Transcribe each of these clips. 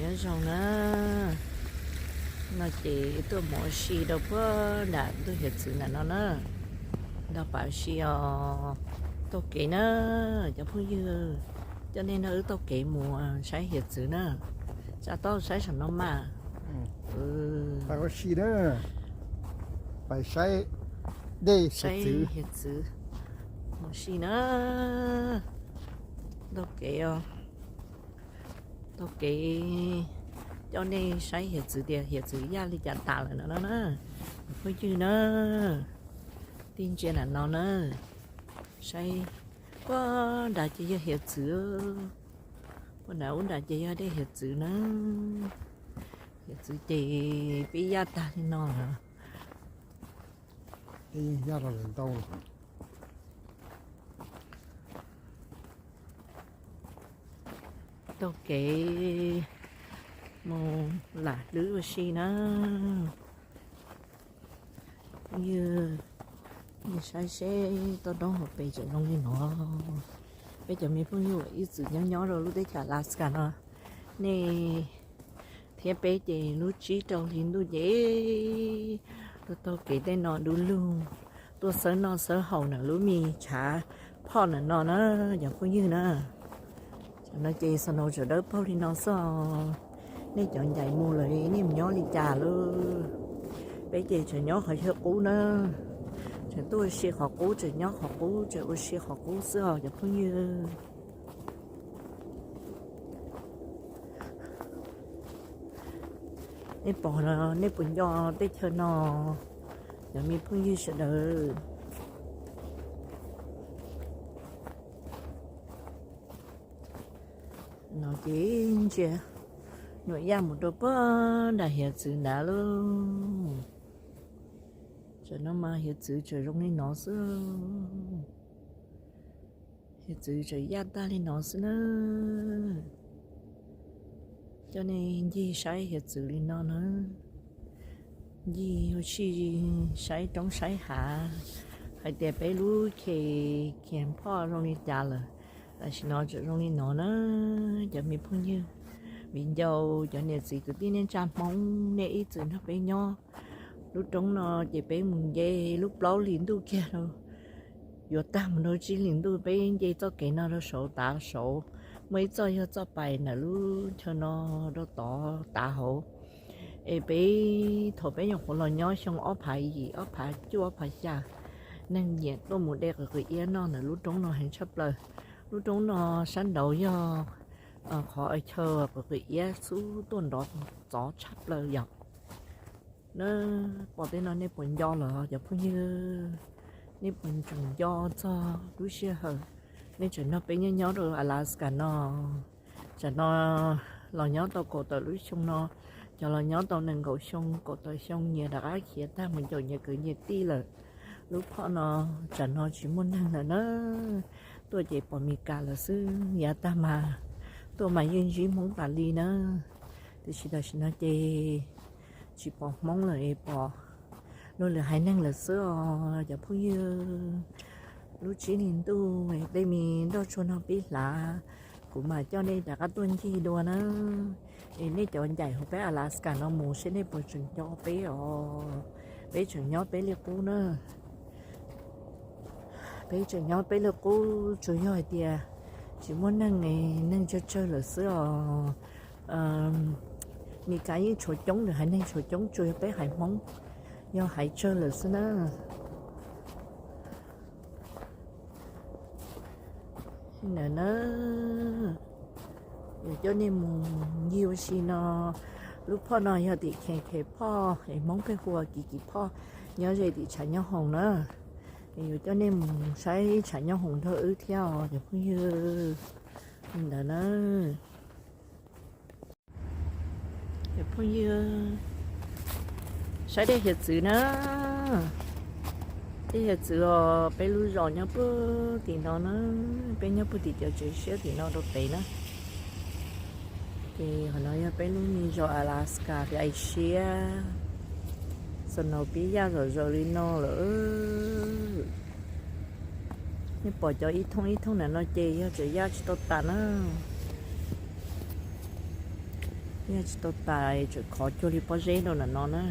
Nyob zoo na, no ces tuaj mus ua si rau puag nram ntug hiav txwv nram no na, nrog pab ua si os. Taug kev na cov phooj ywg, coj nej nrog wb taug kev mus saib hiav txwv na. Tsa tau saib saum no mas. Pab ua si na, pab saib dej, saib hiav txwv. Mus si na, taug kev os. Taug kev coj nej saib hiav txwv tias hiav txwv yaj li cas tas lawm no na. Phooj ywg na, tij ntsia nram no na, saib puag nrad ces yog hiav txwv, puag nrad ub nrad ces yog dej hiav txwv na. Hiav txwv ces pib yaj tag li no lawm. Yaj los lawm ntau. Taug kev mus lam hlwb ua si na. Phooj ywg, nej saib seb toj roob hauv pes tseem zoo li no. Peb cov me phooj ywg uas ib txwm nyob nyob rau lub teb chaws Alaska no, nej thiab peb ces lub tsib rau hli ntuj ces tuaj taug kev tej no du lug, tuaj xawb noj xawb haus ntawm lub me tshav phoj ntawm no na, cov phooj ywg na. Tam no ces snow tseem dawb paug li no xwb os. Nej cov ncaim mus lawm nej mus nyob li cas lauj? Peb ces tseem nyob qhov chaw qub na, tseem tuaj ua si qhov qub, tseem nyob qhov qub, tseem ua si qhov qub xwb os cov phooj ywg. Nej pom, nej puas nco teb chaws no, cov me phooj ywg sawv daws? No ces ntsia nyuam yaj mus rau puag nram hiav txwv nrad lauj. Tam no mas hiav txwv tseem zoo li no xwb. Hiav txwv tseem yaj tag li no xwb na. Coj nej ncig saib hiav txwv li no na. Ncig ua si saib roob saib hav, hais tias peb lub chaw khiav phoj zoo li cas lawm, tam sim no tseem zoo li no na. Cov me phooj ywg, viv ncaus cov niam txiv kwv tij neej tsa Hmoob, nej ib txwm nrog peb nyob lub roob no ces peb mus nce lub plaub hlis ntuj kiag rau yuav tag mus rau tsib hlis ntuj, peb nce txoj kev no rau saud tav saud. Muaj ib txoj yog txoj pais ntawm lub chaw no rau tod tav hauv. Es peb, thaum peb nyuam qhuav los nyob xyoo ob phav yim, ob phav cuaj, ob phav xya, neeg nyiam tuaj mus de qws qws iab noj ntawm lub roob no heev tshaj plaws. Lub roob no sab nraud yog qhov chaw qws qws iab xub tuaj nrov txov tshaj plaws yom. Na, pom tej no nej puas nco lawm cov phooj ywg? Nej puas tseem nco txog lub sij hawm nej tseem nrog peb nyob nyob rau Alaska no? Tam no los nyob tau kaum tawm lub xyoo no, cov los nyob tau nees nkaum xyoo, kaum tawm xyoo nyias rov qab khiav tag mus caum nyias kwv nyias tij lawm. Lub phoj no tam no tsis muaj neeg lawm na. Tuaj ces pom Mes Kas lawm xwb, yav tag mas tuaj mas yeej ntsib Hmoob tas li na. Tiam sis tam sim no ces tsis pom Hmoob lawm es pom luag lwm haiv neeg lawm xwb os cov phooj ywg. Lub tsib hlis ntuj tej me nroj tsuag no pib hlav, kuv mam coj nej rov qab tuaj ncig dua na. Es nej cov ncaim hauv peb Alaska no mus seb nej puas tseem nco peb os. Peb tseem nyob peb li qub na. Peb tseem nyob peb li qub, tsuas yog hais tias tsis muaj neeg, neeg tsawg tsawg lawm xwb os. Mes Kas yeej tshuav coob, lwm haiv neeg tshuav coob, tsuas yog peb haiv Hmoob yog haiv tsawg lawm xwb na. Ntawm na, yuav coj nej mus ncig ua si no. Lub phoj no yog tim Khees Khees phoj es Hmoob pheej hu ua Kiv Kiv phoj, nyob ze tim tshav nyob hoom na. Yuav coj nej mus saib tshav nyob hoom nrog wb thiab os cov phooj ywg. Ntawm na, cov phooj ywg, saib dej hiav txwv na. Dej hiav txwv os, peb lub zos nyob puag tim no na. Peb nyob puag tim cov tsev siab tim no rau pem na. Ces qhov no yog peb lub me zos Alaska hlais siab. Snow pib yaj zom zaws li no lawm. Nej pom cov ib thooj ib thooj ntawm no ces yog tseem yaj tsis tau tas na. Yog tsis tau tas tseem khov cuag li pob zeb rau ntawm no na.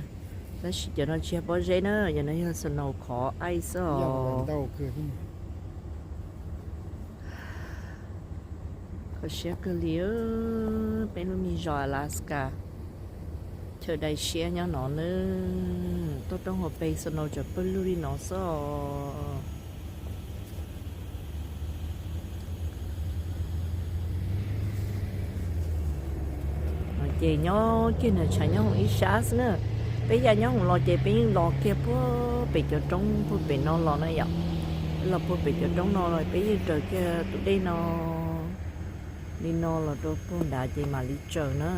Tab sis cov no tsis yog pob zeb na, cov no yog snow khov ice xwb os. Kho siab kawg li, peb lub me zos Alaska chaw dai siab nyob no na, toj roob hauv pes snow tseem pawg lug li no xwb os. Ces nyob kiag nws tshav nyob hoom ib sab xwb na. Peb ya nyob hoom los ces peb yeej los kiag puag pem cov roob puag pem no los na yom. Los puag pem cov roob no los peb yeej raws kiag tus dej no li no los rau puag nrad ces mam li tsaws na.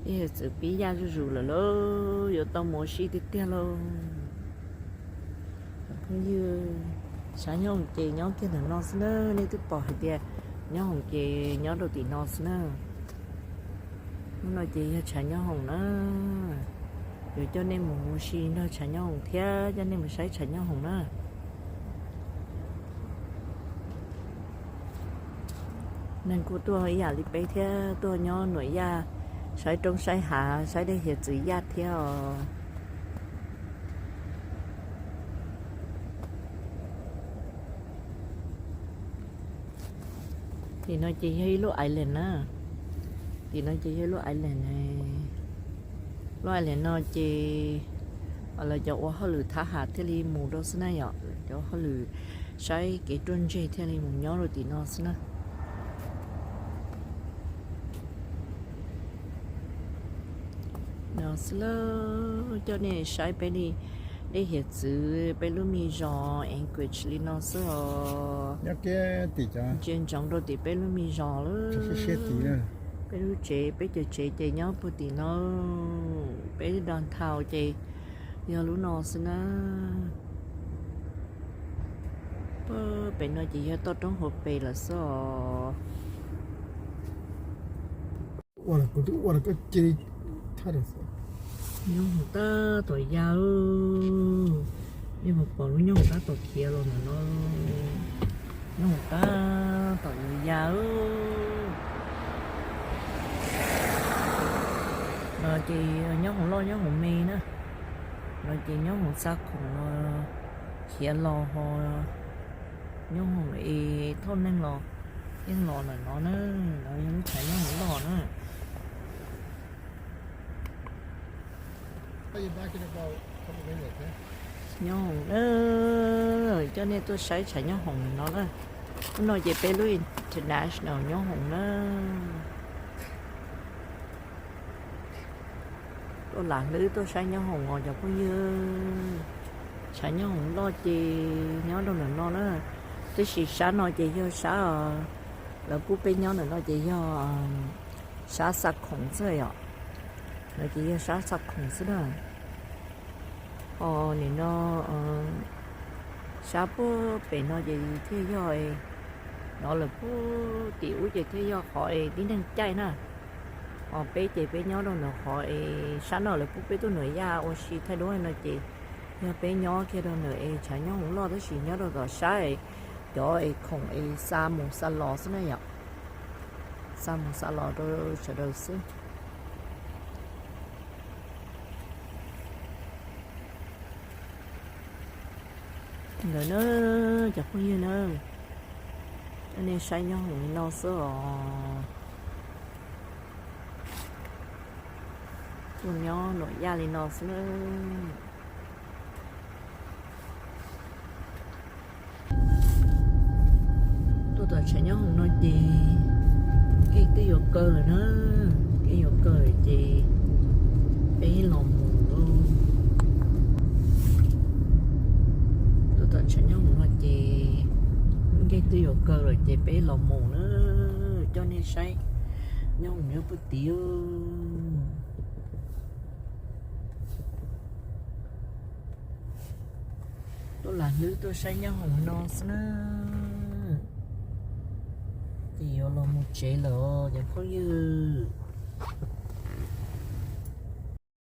Ib hiav txwv pib yaj zuj zus lawm lauj, yuav tau mus ua si tiag tiag lauj. Phooj ywg, tshav nyob hoom ces nyob kiag ntawm no xwb na, nej twb pom hais tias nyob hoom ces nyob rau tim no xwb na. Hnub no ces yog tshav nyob hoom na, yuav coj nej mus ua si nrog tshav nyob hoom thiab coj nej mus saib tshav nyob hoom na. Neeg kuj tuaj ib yam li peb thiab, tuaj nyob nuam yaj, saib roob saib hav, saib dej hiav txwv yaj thiab os. Tim no ces yog ib lub island na. Tim no ces yog ib lub island. Lub island no ces lawv cov ua hauj lwm thab ham thiaj li mus rau xwb na yom, cov ua hauj lwm saib kev ruaj ntseg thiaj li mus nyob rau tim no xwb na. No xwb lauj, coj nej saib peb li dej hiav txwv peb lub me zos Anchorage li no xwb os. Ntsia ntsoov rau tim peb lub me zos lawm. Peb lub tsev, peb cov tsev ces nyob puag tim no. Peb downtown ces yog lub no xwb na. Puag pem no ces yog toj roob hauv pes lawm xwb os. Nyob hoom tab tom ya, nej puas pom lub nyob hoom tab tom khiav los ntawm no. Nyob hoom tab tom yuav ya. No ces nyob hoom loj nyob hoom me na. No ces nyob hoom xa khoom los khiav los ho nyob hoom es thauj neeg los yeej los ntawm no na. No yog lub tshav nyob hoom loj na. Nyob hoom na, coj nej tuaj saib tshav nyob hoom no na. Hnub no ces peb lub international nyob hoom na. Tuaj lam hlwb tuaj saib nyob hoom os cov phooj ywg. Tshav nyob hoom loj ces nyob rau ntawm no na. Tab sis sab no ces yog sab lawv pub peb nyob ntawm no ces yog sab xa khoom xwb yom. No ces yog sab xa khoom xwb na. Ho nim no sab puag pem no ces thiaj yog, no lawv pub tim ub ces thiaj yog qhov es tib neeg caij na. Ho peb ces peb nyob rau ntawm qhov es sab no lawv pub peb tuaj nuam yaj ua si thaij duab no ces yog peb nyob kiag rau ntawm es tshav nyob hoom loj tab sis nyob rau tom sab es cov es khoom es xa mus xa los xwb na yom. Xa mus xa los rau sawv daws xwb. Ntawd na, cov phooj ywg na, nej saib nyob hoom li no xwb os. Tuaj nyob nuam yaj li no xwb na. Tuaj tom tshav nyob hoom no ces kev twb yuav kaw lawm na, kev yuav kaw lawm ces peb los mus lauj. Tuaj tom tshav nyob hoom no ces kev twb yuav kaw lawm ces peb los mus na, coj nej saib nyob hoom nyob puag tim. Tuaj lam hlwb tuaj saib nyob hoom no xwb na, ces yuav los mus tsev lawm os cov phooj ywg.